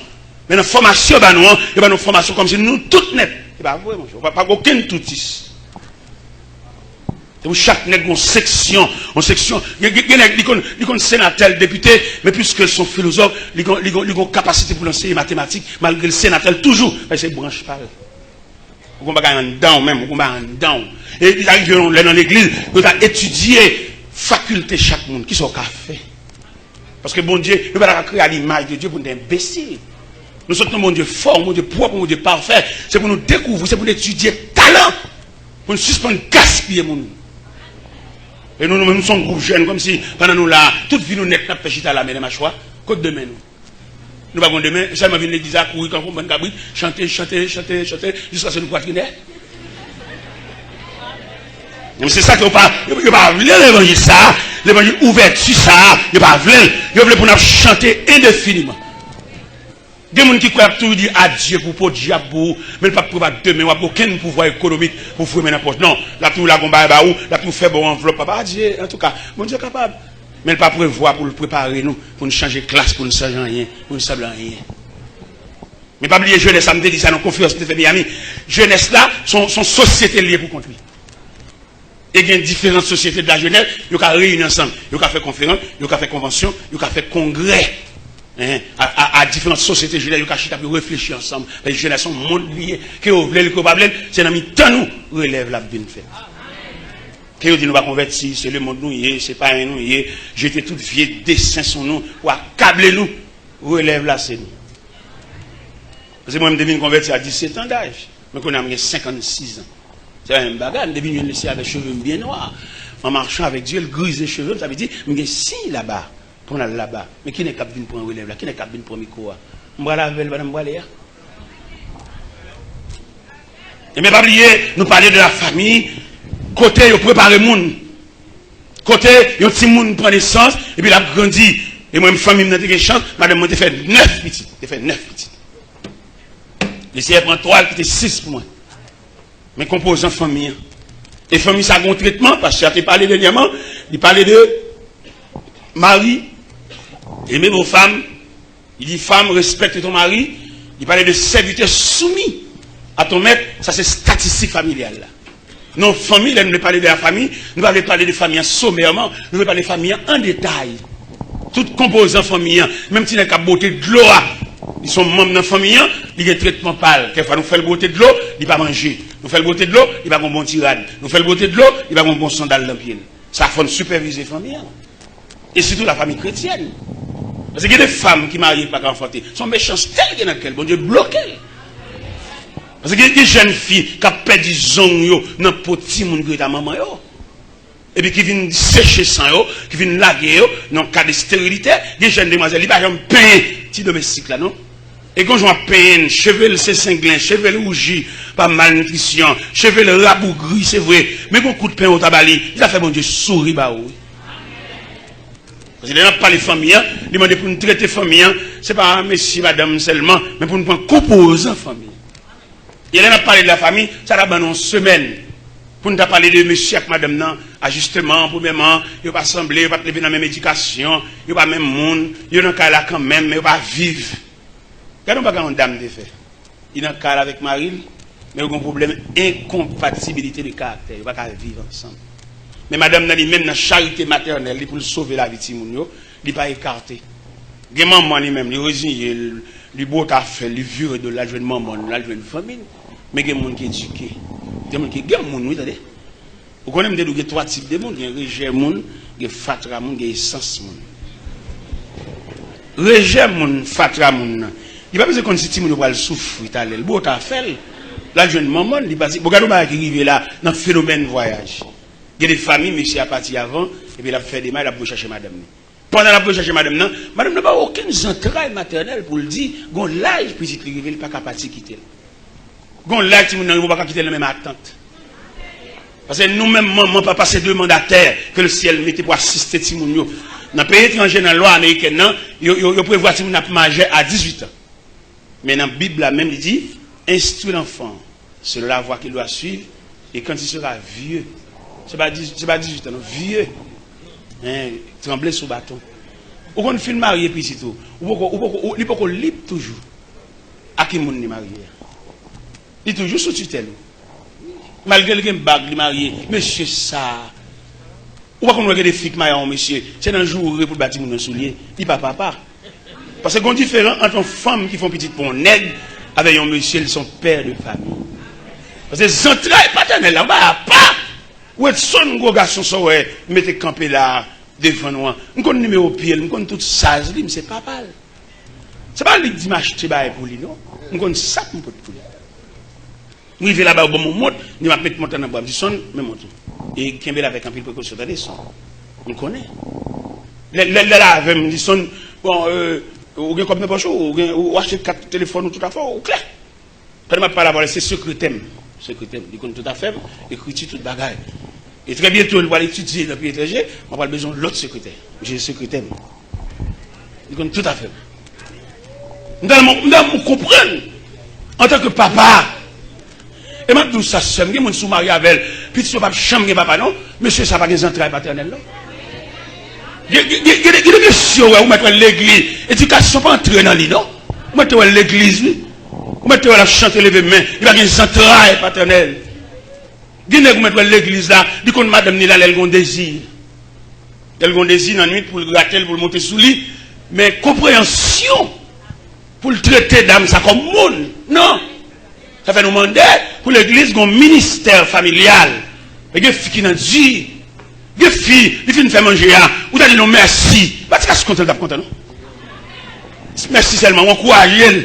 Men nan fòmasyon yo ba nou an, yo ba nou fòmasyon kòmsi nou tout nèt. E pa vre, monchè. Pa, pa gen okenn toutis. Se pou chak nèg gen yon seksyon, yon seksyon. Gen, gen, gen nèg, li konn, li konn senatè, l depite, men piske l se yon filozòf, li gen, li gen, li gen yon kapasite pou l anseye matematik, malgre l senatè, l toujou, men se branch pa l. Ou gen bagay anndan w menm, ou gen bagay anndan w. E li ta rive yon lè nan legliz, yo ta etidye fakilte chak moun. Kisa w ka fè? Paske Bondye, nou pa ta ka kreye a limaj de Dye pou n te enbesil. Nou sot nan Bondye fò, yon Bondye pwòp, yon Bondye pafè. Se pou nou dekouvri, se pou nou etidye talan. Pou n sispann gaspiye moun. E nou, nou menm, nou se yon gwoup jèn, kòmsi pandan nou la, tout vi nou nèt n ap fè chita la, men nan machwa. Kot demen nou? Nou pa gon demen, sèlman vin legliz la, kouri tankou yon bann kabrit, chante, chante, chante, chante, jiskaske nou pwatrinè. Men se sa ke yo pa, yo, yo pa vle levanjil sa a, levanjil ouvèti sa a, yo pa vle l. Yo vle pou n ap chante endefiniman. Gen moun ki kwè y ap toujou di adye pou po dyab pou ou, men l p ap prevwa demen w ap gen okenn pouvwa ekonomik pou foure men nan pòch. Non, l ap toujou lage yon bagay ba ou, l ap toujou fè ba w anvlòp. Papa adye, antouka, Bondye kapab. Men l pa prevwa pou l prepare nou, pou n chanje klas, pou n chanje anyen, pou n sanble anyen. Men pa bliye jenès la, m te di sa nan konferans m te fè Miami. Jenès la, se yon, se yon sosyete l ye pou kont li. E gen diferan sosyete de la jenès, yo ka reyini ansanm, yo ka fè konferans, yo ka fè konvansyon, yo ka fè kongrè. Hein, a, a, a diferan sosyete jenès, yo ka chita pou yo reflechi ansanm. Paske jenès se yon mond li ye, ke yo vle l, ke yo pa vle l, se nan mitan nou relèv la ap vin fèt. Ke yo di nou pa konvèti, se lemonn nou ye, se payen nou ye, jete tout vye desen sou nou pou akable nou, relèv la se nou. Paske mwen, m te vin konvèti a disèt an daj, men kounye a m gen senkannsis an. Se pa menm bagay, m te vin jwenn mesye avèk cheve m byen nwa. En marchant avec Dieu, l grize cheve m, sa vle di, m gen siy laba pou m al laba. Men ki nèg k ap vin pran relèv la? Ki nèg k ap vin pran mikwo a? M pral avè l pandan m prale a. E men pa bliye, nou pale de la famille, kote yo prepare moun. Kote yon timoun pran nesans, epi l ap grandi. E mwen, fanmi m nan te gen chans, madanm mwen te fè nèf pitit. Te fè nèf pitit. Lesenyè pran twa, l kite sis pou mwen. Men konpozan fanmi an. E fanmi sa gen yon tretman, pastè a te pale dènyèman, li pale de mari, aimer vos femmes, li di, femme, respecte ton mari. Li pale de serviteur soumis à ton maître. Sa se estatistik familyal la. Non, fanmi, lè nou vle pale de la famille, nou pa vle pale de fanmi an somèman, nou vle pale fanmi an an detay. Tout konpozan fanmi an, menm ti nèg k ap bwote dlo a, li se yon manm nan fanmi an, li gen tretman pa l. Kèkfwa nou fè l bwote dlo, li pa manje. Nou fè l bwote dlo, li pa gen yon bon ti rad. Nou fè l bwote dlo, li pa gen yon bon sandal nan pye l. Sa fò n sipèvize fanmi an. E sitou lafanmi kretyèn. Paske gen de fanm ki marye ki pa ka anfante. Se yon mechanste l gen nan kè l. Bondye bloke l. Paske gen, gen jèn fi k ap pèdi zong yo nan po timoun ki ret a manman yo. Epi ki vin seche san yo, ki vin lage yo nan yon ka de esterilite. Gen jèn demwazèl, li pa janm penyen ti domestik la, non. E gon jan w ap penyen l, cheve l se senglen, cheve l wouji pa malnitrisyon, cheve l rabougri, se vre, men gon kout penyen w ta ba li, li ta fè Bondye souri ba ou, wi. Paske lè n ap pale fanmi an, li mande pou n trete fanmi an, se pa mesye madanm sèlman, men pou n pran konpozan fanmi an. E lè n ap pale de lafanmi, sa ta ban nou yon semèn pou n ta pale de mesye ak madanm nan, ajisteman, premyèman, yo pa sanble, yo pa t leve nan menm edikasyon, yo pa menm moun, yo nan kay la kanmenm, men yo pa viv. Gade yon bagay yon dam te fè. Li nan kay la avèk mari l, men yo gen yon pwoblèm enkonpatibilite de karaktè. Yo pa ka viv ansanm. Men madanm nan li menm nan charite matènèl li pou l sove lavi timoun yo, li pa ekate. Gen manman li menm, li reziye l, li bwot afè l, li vire do l, l al jwenn manman l, l al jwenn fanmi l. Men gen moun ki edike. Gen moun ki, gen moun, wi, tande. Ou konnen m te di w gen twa tip de moun, gen rejè moun, gen fatra moun, gen esans moun. Rejè moun, fatra moun nan, li pa bezwen konn si timoun yo pral soufri talè. L bwot afè l, l al jwenn manman l, li pati. Bon, gade yon bagay ki rive la nan fenomèn vwayaj. Gen de fanmi, mesye a pati avan, epi l ap fè demach, l ap voye chache madanm li. Pandan l ap voye chache madanm nan, madanm nan pa okenn zantray matènèl pou l di, gon laj pitit li rive, li pa ka pati kite l. Gon laj timoun nan rive, ou pa ka kite l nan men matant. Paske nou menm manman, papa, se de mandatè ke lesyèl mete pou asiste timoun yo. Nan peyi etranje, nan lwa amerikèn nan, yo, yo, yo prevwa timoun ap majè a dizuit an. Men nan Bib la menm, li di, instruis l'enfant selon la voie qu'il doit suivre, et quand il sera vieux, se pa diz, se pa dizuit an, non, vieux, hein, tranble sou baton. Ou konn fin marye pitit ou, ou poko, ou poko, ou, li poko lib toujou. A ki moun li marye a? Li toujou sou titèl ou. Malgre li gen bag, li marye, mesye sa, ou pa konn wè gen de fi k marye a yon mesye, se nan joure pou l ba timoun nan soulye, li pa papa. Paske gon diferan ant yon fanm ki fè yon pitit pou yon nèg avèk yon mesye, li se yon pè de fanmi. Paske zantray patènèl la, yon bagay apa. Wedson, gwo gason sa w wè m mete kanpe la a devan nou an, m konn nimewo pye l, m konn tout saz li, m se papa l. Se pa li k di m achte bagay pou li, non. M konn sa pou m pot pou li. M rive laba, yo ban m yon mont, m di m ap met mont lan nan bwa. M di, Son, men mont ou. E kenbe l avèk anpil prekosyon, tande, Son. M konnen. Lè, lè, lè l avè m, m di, Son, bon, euh, ou gen kòb nan pòch ou, ou gen, ou achte kat telefòn ou, tout afè w, ou klè. Pandan m ap pale avè w la, se sekretè m. Sekretè m. Li konn tout afè m, ekriti, tout bagay. E trè byento, li pral etidye nan peyi etranje, mwen pral bezwen yon lòt sekretè. Misye se sekretè m. Li konn tout afè m. M tèlman, m tèlman konprann, antanke papa. E m ap di w sa, sè m, gen moun si w marye avè l, pitit yo p ap janm gen papa, non. Mesye sa pa gen zantray patènèl, non. Gen, gen, gen, gen de, gen de mesye, wè, ou mèt wè l legliz. Edikasyon pa antre nan li, non. Ou mèt wè l legliz, wi. Ou mèt wè l ap chante, leve men. Li pa gen zantray patènèl. Gen nèg ou mèt wè l legliz la, li konn madanm ni la lè l gon dezi. Lè l gon dezi nan nwit pou l grate l, pou l monte sou li. Men konpreyansyon pou l trete dam sa kòm moun. Non. Sa fè nou mande pou legliz gon ministè familyal. E gen fi ki nan di, gen fi, li fin fè manje a, ou ta di non mèsi. Pa ti kas kontan l t ap kontan, non. Mèsi sèlman, w ankouraje l.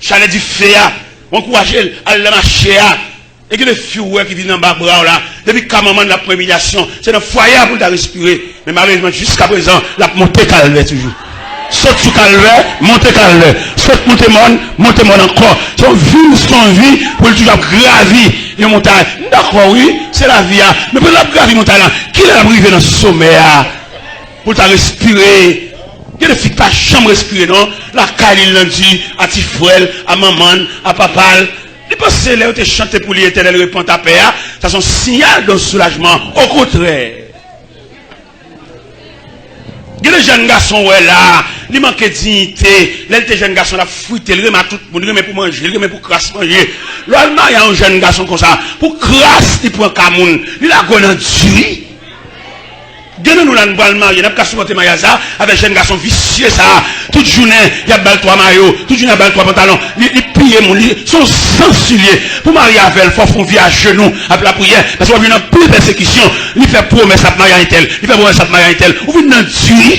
Chalè dife a, w ankouraje l. Al nan mache a. E gen de fi w wè ki vin anba bra w la, depi ka manman l ap pran imilyasyon, se nan fwaye a pou l ta respire. Men malerezman, jiskaprezan, l ap monte kalvè toujou. Sot sou kalvè, monte kalvè. Sot monte mòn, monte mòn ankò. Se yon vi, se yon vi pou l toujou ap gravi. Yon montay. M dakò, wi, se lavi a. Men pandan l ap gravi montay la, kilè l ap rive nan somè a? Pou l ta respire. Gen de fi ki pa janm respire, non. Lakay li, l nan di, a ti frè l, a manman l, a papa l. Li panse lè yo te chante pou li, Etènèl, repann ta pè a, sa se yon siyal de soulajman. Okontrè. Gen de jèn gason w wè la, li manke diyite. Lè l te jèn gason, l ap frite, l renmen a tout moun, li renmen pou manje, li renmen pou kras manje. Lè w al marye a yon jèn gason konsa, pou kras li pran ka moun, li lage w nan di. Gen nan nou la, nou pral marye, n ap ka sipòte maryaj sa avèk jèn gason visye sa. Tout jounen, y ap ba l twa mayo, tout jounen, y ap ba l twa pantalon. Li, li piye moun, li, se yon sansi l ye. Pou marye avè l, fò w fè yon vi ajenou, ap lapriyè, paske w ap jwenn anpil pèsekisyon. Li fè pwomès ap marye a entèl, li fè pwomès ap marye a entèl. Ou vin nan di.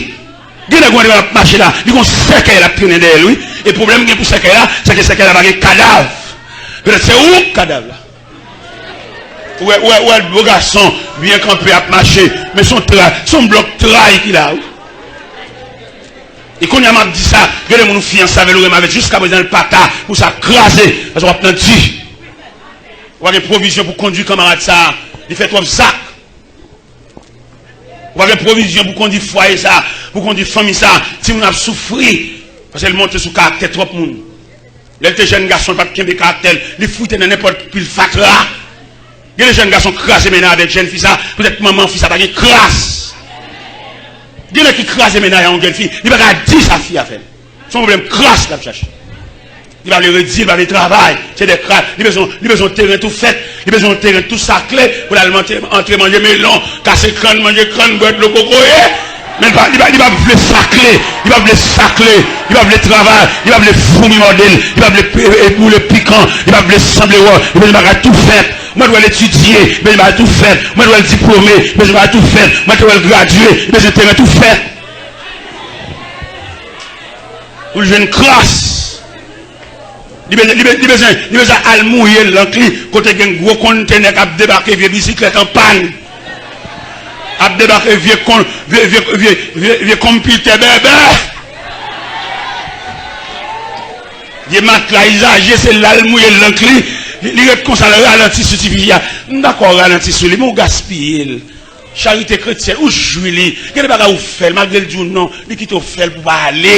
Gen nèg ou wè l ap mache la, li gon sèkèy l ap trennen dèyè l, wi. E pwoblèm gen pou sèkèy la, se ke sèkèy la pa gen kadav. Petèt se ou k kadav la. Ou wè, ou wè, ou wè bo gason byen kanpe ap mache, men se yon tray, se yon blòk tray ki la, wi. E kounye a m ap di sa, gen de moun ou fiyanse avè l, ou renmen avè l, jiskaprezan l pa ta pou sa kraze, paske w ap nan di. Ou pa gen pwovizyon pou kondui kanmarad sa a, li fè twòp zak. Ou pa gen pwovizyon pou kondui fwaye sa, pou kondui fanmi sa, timoun ap soufri, paske l monte sou karaktè twòp moun. Lè l te jèn gason, l pa t kenbe karaktè l, li frite nan nenpòt pil fatra. Gen de jèn gason kraze mennaj avèk jèn fi sa, poutèt manman fi sa pa gen kras. Gen nèg ki kraze mennaj a yon jèn fi, li pa ka di sa fi a fè l. Se yon pwoblèm kras l ap chache. Li pa vle redi, li pa vle travay, se de kras. Li bezwen, li bezwen yon teren tou fèt, li bezwen yon teren tou sakle pou l al manje, antre manje melon, kase kann, manje kann, bwè dlo kokoye. Men li pa, li pa, li pa vle sakle, li pa vle sakle, li pa vle travay, li pa vle foumi mòde l, li pa vle e, e, boule pikan, li pa vle sanble wòl, li bezwen bagay tou fèt. Mwen t wè l etidye, li bezwen bagay tou fèt. Mwen t wè l diplome, li bezwen bagay tou fèt. Mwen t wè l gradye, li bezwen teren tou fèt. Pou l jwenn kras. Li bezwen, li be-, li bezwen, li bezwen al mouye lank li kote gen gwo kontenè k ap debake vye bisiklèt an pàn. Ap debake vye kon-, vye, vye, vye, vye, vye konpitè bèbè. Vye matla izaje, se la l mouye lank li. Li, li ret konsa, l ralanti sou ti fi a. M dakò w ralanti sou li, men w gaspiye l. Charite kretyèn, ou jwi li. Gen de bagay ou fè l, malgre l di w non, li kite w fè l pou w pa ale.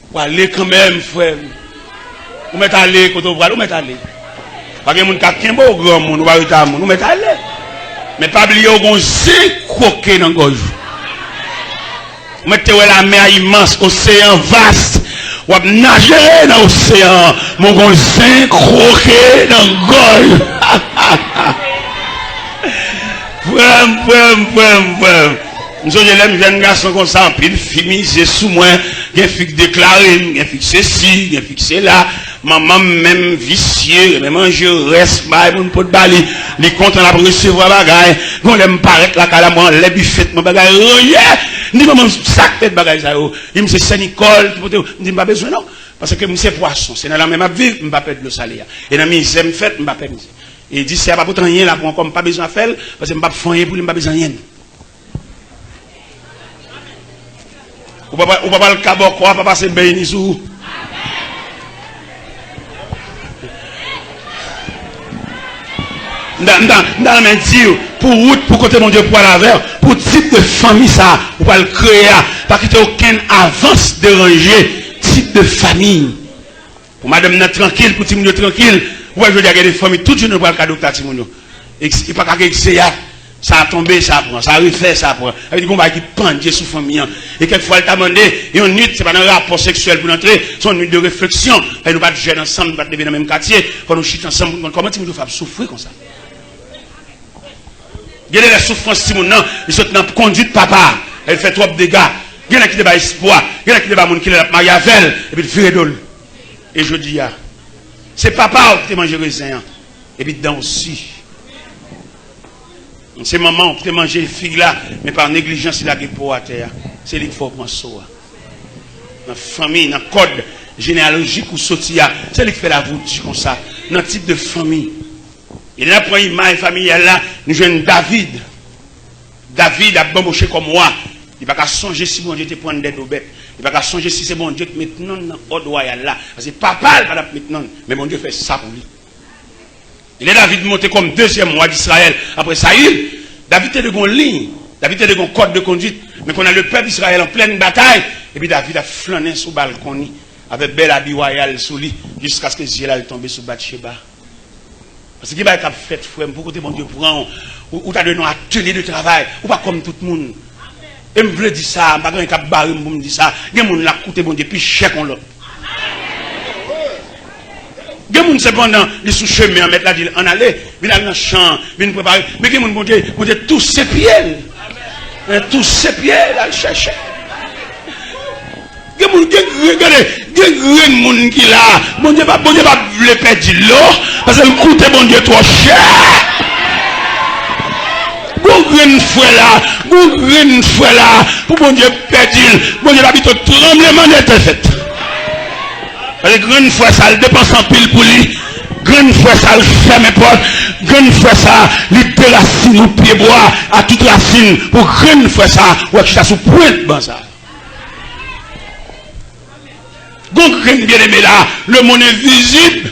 Ou ale kanmenm, frè m. Ou mèt ale kote w prale, ou mèt ale. Pa gen moun k ap kenbe w, granmoun, ou pa rete a moun, ou mèt ale. Men pa bliye w gon zen kwoke nan gòj ou. Ou mèt te wè lamè a imans, oseyan vas. W ap naje nan oseyan an, men w gon zen kwoke nan gòj ou. Frè m, frè m, frè m, frè m. M sonje lè m jèn gason konsa, anpil fi mize sou mwen. Gen fi k deklare m, gen fi k sesi, gen fi k sela. Manman m menm visye, renmen manje rès, bay moun pot ba li. Li kontan l ap resevwa bagay. Gon lè m parèt lakay la, mwen anlè bifèt, mwen bagay ranye. M di manman m, sa k fèt bagay sa yo? Li di m se Sè Nikòl ki pote yo. M di m pa bezwen non. Paske m se pwason, se nan lanmè m ap viv, m pa pè dlo sale a. E nan mizè m fèt, m pa pè mizè. E di sè a pa pot anyen la pou ankò, m pa bezwen fè l, paske m p ap fè anyen pou li, m pa bezwen anyen. Ou pa, ou pa pral ka bòkò a, pa pase bèy ni sou ou. M ta, m ta, m ta renmen di w, pou wout, pou kote Bondye pral avè w, pou tip de fanmi sa a ou pral kreye a, pa kite okenn avans deranje tip de fanmi. Pou madanm nan trankil, pou timoun yo trankil, ou wè jodi a gen de fanmi, tout jounen yo pral ka doktè a timoun yo. Eks-, e pa ka gen egzeyat. Sa a tonbe, sa a pran. Sa a refè, sa a pran. Sa vle di gon bagay ki pandye sou fanmi an. E kèk fwa, l ta mande, yon nwit, se pa nan rapò seksyèl pou n antre, se yon nwit de refleksyon. Paske nou pa t jèn ansanm, nou pa t leve nan menm katye. Fò nou chita ansanm pou n konn kòman timoun yo fè ap soufri konsa. Gen de lè soufrans timoun nan, li sot nan kondwit papa a. Lè l fè twòp dega. Gen lè ki te ba espwa. Gen lè ki te ba moun ki lè l ap marye avè l. Epi l vire do l. E jodi a, se papa w ki te manje rezen an. Epi dan w si. Se manman w ki te manje fig la, men pa neglijans li lage po atè a. Se li k fè w pran so a. Nan fanmi, nan kòd jeneyalojik ou soti a, se li k fè lavi w di konsa. Nan tip de fanmi. E lè n ap pran imaj familyal la, nou jwenn David. David ap banboche kòm wa. Li pa ka sonje si Bondye te pran l dèdobèt. Li pa ka sonje si se Bondye ki met nonm nan òd wayal la. Paske papa l pa t ap met nonm. Men Bondye fè sa pou li. E lè David monte kòm dezyèm wa d Izrayèl apre Sayil, David te dwe gen yon liy, David te dwe gen yon kòd de kondwit. Men kounye a, le pèp Izrayèl an plèn batay, epi David ap flannen sou balkon li, avèk bèl abi wayal sou li, jiskaske zye l al tonbe sou Batcheba. Paske gen bagay k ap fèt, frè m, pou kote Bondye pran w, ou, ou ta dwe nan atelier de travail, ou pa kòm tout moun. E m vle di sa, m pa gen anyen k ap bare m pou m di sa. Gen moun la koute Bondye pi chè kon lòt. Gen moun sepandan, li sou chemen an, mèt la di l ann ale, vin al nan chan, vin prepare. Men gen moun Bondye, Bondye touse pye l. Eh, touse pye l, al chèche. Gen moun, gen, gen, gade, gen grenn moun ki la. Bondye pa, Bondye pa vle pèdi l non, paske l koute Bondye twò chè. Gon grenn frè la, gon grenn frè la, pou Bondye pèdi l, Bondye ta pito tranblemanndetè fèt. Paske grenn frè sa, l depanse anpil pou li. Grenn frè sa, l fèmen pòt. Grenn frè sa, li derasine yon pyebwa a tout rasin. Pou grenn frè sa, w ap chita sou pwent ban sa. Gon grenn byeneme la, le monde invisible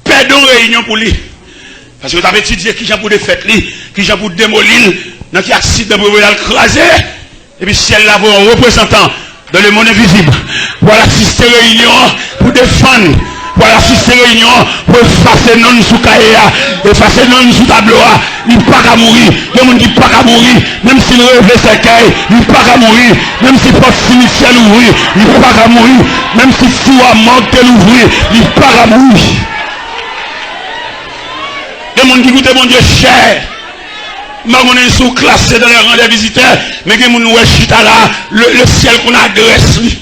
pèdi yon reyinyon pou li. Paske yo t ap etidye kijan pou defèt li, kijan pou demoli l, nan ki aksidan pou yo voye l al kraze. Epi syèl la voye yon reprezantan dans le monde invisible pou al asiste reyinyon an, pou defann, pou al asiste reyinyon an, pou efase non l sou kaye a, efase non l sou tablo a. Li pa ka mouri. Gen moun ki pa ka mouri. Menm si l reve sèkèy, li pa ka mouri. Menm si pòt simityè louvri, li pa ka mouri. Menm si tiwa mòg te louvri, li pa ka mouri. Gen moun ki koute Bondye chè. M pa konnen si w klase dans le rang des visiteurs, men gen moun ou wè chita la, le, le syèl konn adrès li.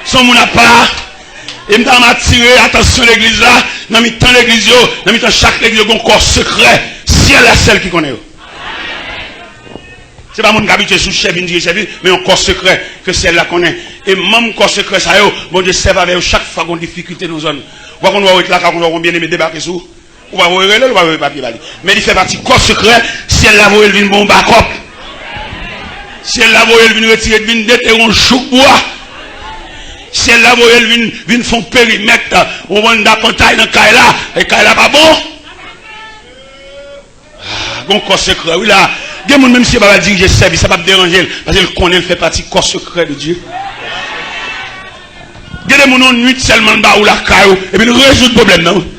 Se yon moun apa. E m ta renmen atire atansyon legliz la, nan mitan legliz yo, nan mitan chak legliz yo, gen yon kò sekrè. Syèl la sèl ki konnen yo. Se pa moun k abitye sou chè vin dirije chèf li, men yon kò sekrè ke syèl la konnen. E manm kò sekrè sa yo, Bondye sèvi avè yo chak fwa gen yon difikilte nan zòn. Ou pa konn wè w ret lakay ou, konn wè yon byeneme debake sou ou. Ou pa voye rele l, ou pa voye papye ba li. Men li fè pati kò sekrè, syèl la voye l vin ba w bakòp. Syèl la voye l vin retire, vin detere yon jouk bwa. Syèl la voye l vin, vin fè yon perimèt, yon banda pantay nan kay la. E kay la pa bon. Ah, gon kò sekrè, wi la. Gen moun, menm si yo pa va dirije sèvis, sa p ap deranje l, paske l konnen l fè pati kò sekrè de Dye. Gen de moun, yon nwit sèlman, l ba ou lakay ou, epi l rezoud pwoblèm nan, wi.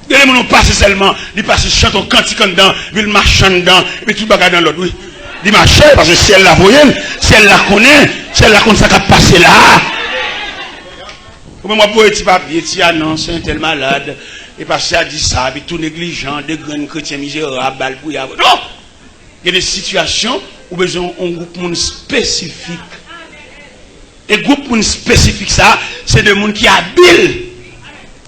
Gen de moun, yon pase sèlman, li pase chante yon kantik anndan, epi l mache anndan, epi tout bagay nan lòd, wi. Li mache, paske syèl la voye l, syèl la konnen, syèl la konn sa k ap pase la a. Ou menm w ap voye ti papye, ti anons, entèl malad, e pastè a di sa, epi tou neglijan, de grenn kretyen mizerab, ba l pou y a. Non! Gen de sitiyasyon ou bezwen yon gwoup moun espesifik. E gwoup moun espesifik sa, se de moun ki abil.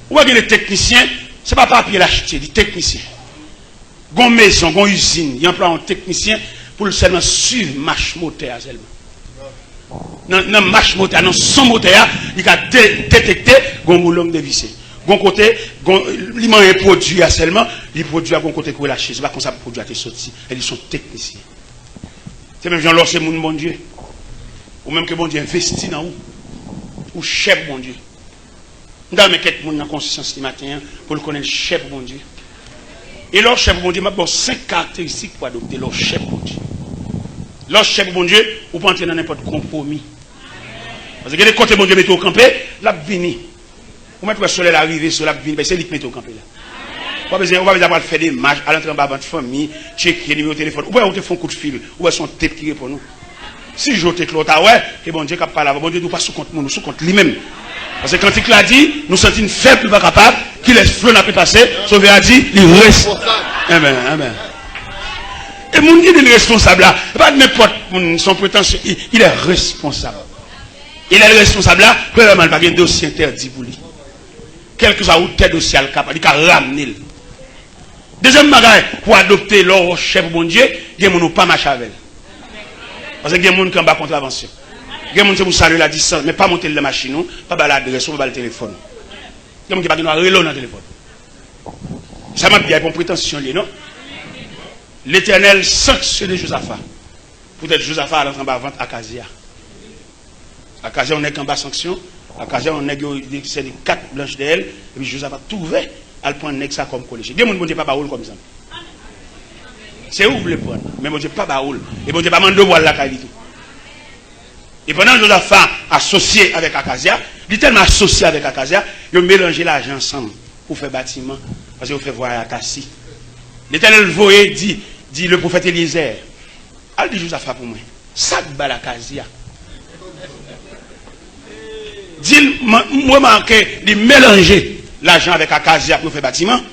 Ou wè gen de teknisyen, se pa papye l achte, li teknisyen. Gon mezon, gon izin, y anplwaye yon teknisyen pou l sèlman swiv mach motè a sèlman. Nan, nan mach motè a, nan son motè a, li ka de-, detekte gon boulon k devise. Gon kote, gon, li manyen pwodui a sèlman, li pwodui a gon kote k relache. Se pa konsa pwodui a te soti. E li se yon teknisyen. Se menm jan lè w se moun Bondye. Ou menm ke Bondye envesti nan ou. Ou chè pou Bondye. M ta renmen kèk moun nan konsyans li maten an pou l konnen l chè pou Bondye. E lè w chè pou Bondye, m ap ba w senk karakteristik pou adopte lè w chè pou Bondye. Lè w chè pou Bondye, ou pa antre nan nenpòt konpwomi. Paske gen de kote Bondye mete w kanpe, l ap vini. Ou mèt wè solèy la rive sou l ap vini, paske se li k mete w kanpe la. Ou pa bezwen, ou pa bezwen ap al fè demach, al antre anba vant fanmi, tcheke nimewo telefòn. Ou wè, ou te fè yon kout fil, ou wè se yon tep ki reponn ou. Si je w te klè, w ta wè ke Bondye k ap pale avè w. Bondye di w pa sou kont moun, ou sou kont li menm. Paske kantik la di, nou santi n fèb, nou pa kapab, kilès flò n ape pase, Sovè a di, li res-, amen, amen. E moun ki di l responsab la, e pa nenpòt moun, se yon pretansyon, il, il est responsable. E lè l responsab la, premyèman, li pa gen dosye entèdi pou li. Kèlkeswa wotè dosye a, l ka, li ka ramne l. Dezyèm bagay, pou adopte lè w chè pou Bondye, gen moun ou pa mache avè l. Paske gen moun ki anba kontravansyon. Gen moun se pou salye l a distans, men pa monte l nan machin ou, pa ba l adrès ou, pa ba l telefòn ou. Gen moun ki pa gen dwa rele w nan telefòn. Sa m ap di a, e pa yon pretansyon li ye, non. Letènèl sanksyone Jozafa. Poutèt Jozafa al antre anba vant Akazya. Akazya, yon nèg anba sanksyon, Akazya, yon nèg yo desène kat blanch dèyè l, epi Jozafa twouve al pran nèg sa kòm koleche. Gen moun Bondye pa ba ou l kòm zanmi. Se ou vle pran, men Bondye pa ba ou l. E Bondye pa mande w pou al lakay li tou. E pandan Jozafa asosye avèk Akazya, li tèlman asosye avèk Akazya, yo melanje lajan ansanm pou fè batiman, paske yo fè vwayaj a Tasi. Letènèl voye di, di le pwofèt Elyezè, al di Jozafa pou mwen, sa k ba l Akazya? Di l, m, m remake li melanje lajan avèk Akazya pou yo fè batiman.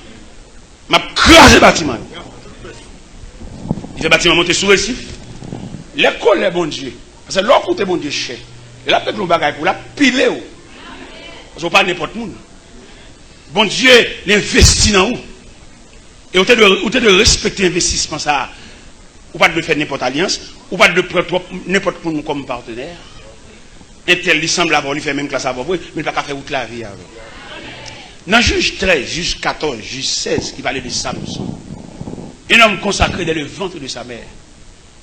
M ap kraze batiman yo. Li fè batiman monte sou resif. Lè kolè Bondye, paske lè w koute Bondye chè, lè l ap regle yon bagay pou w, l ap pile w. Paske w pa nenpòt moun. Bondye, li envesti nan ou. E ou te dwe, ou te dwe respekte envestisman sa a. Ou pa t dwe fè nenpòt alyans, ou pa t dwe pran twòp nenpòt moun kòm patnè. Entèl, li sanble avè w, li fè menm klas avè w vre, men li pa ka fè wout lavi avè w. Nan Jij trèz, Jij katòz, Jij sèz, ki pale de Samson. Un homme consacré dès le ventre de sa mère.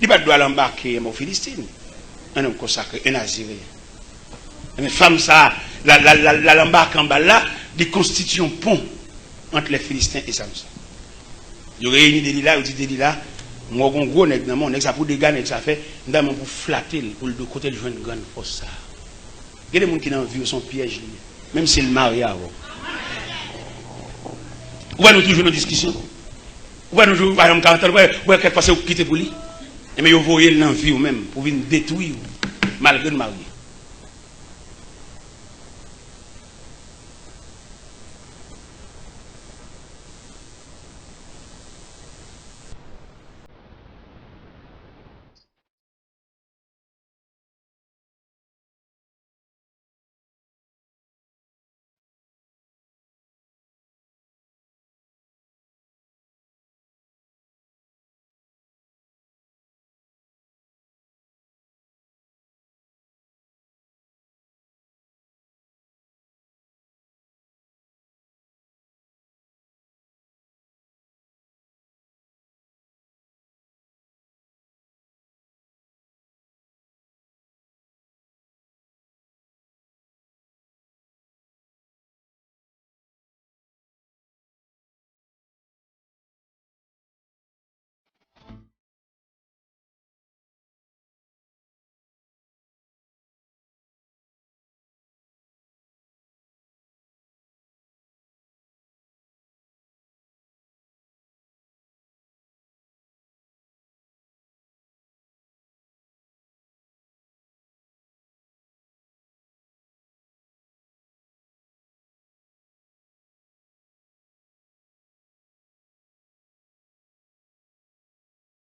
Li pa t dwe al anbake o Filistin. Un homme consacré, un Naziréen. Men fanm sa, la, la, la, la, l anbake anba l la, li konstitye yon pon ant lè Filisten e Samson. Yo reyini Delila, yo di Delila, m wè w gon gwo nèg nan men w, nèg sa pou dega nèg sa fè, m ta renmen pou flate l, pou l di w kote l jwenn grann fòs sa. Gen de moun ki nan vi w, se yon pyèj li ye, menm si l marye avè w. Ou wè nou toujou nan diskisyon. Ou wè nou toujou, pa janm ka antann, ou wè, ou wè kèk fwa se ou ki kite pou li. Enben yo voye l nan vi w menm, pou vin detwi w, malgre n marye.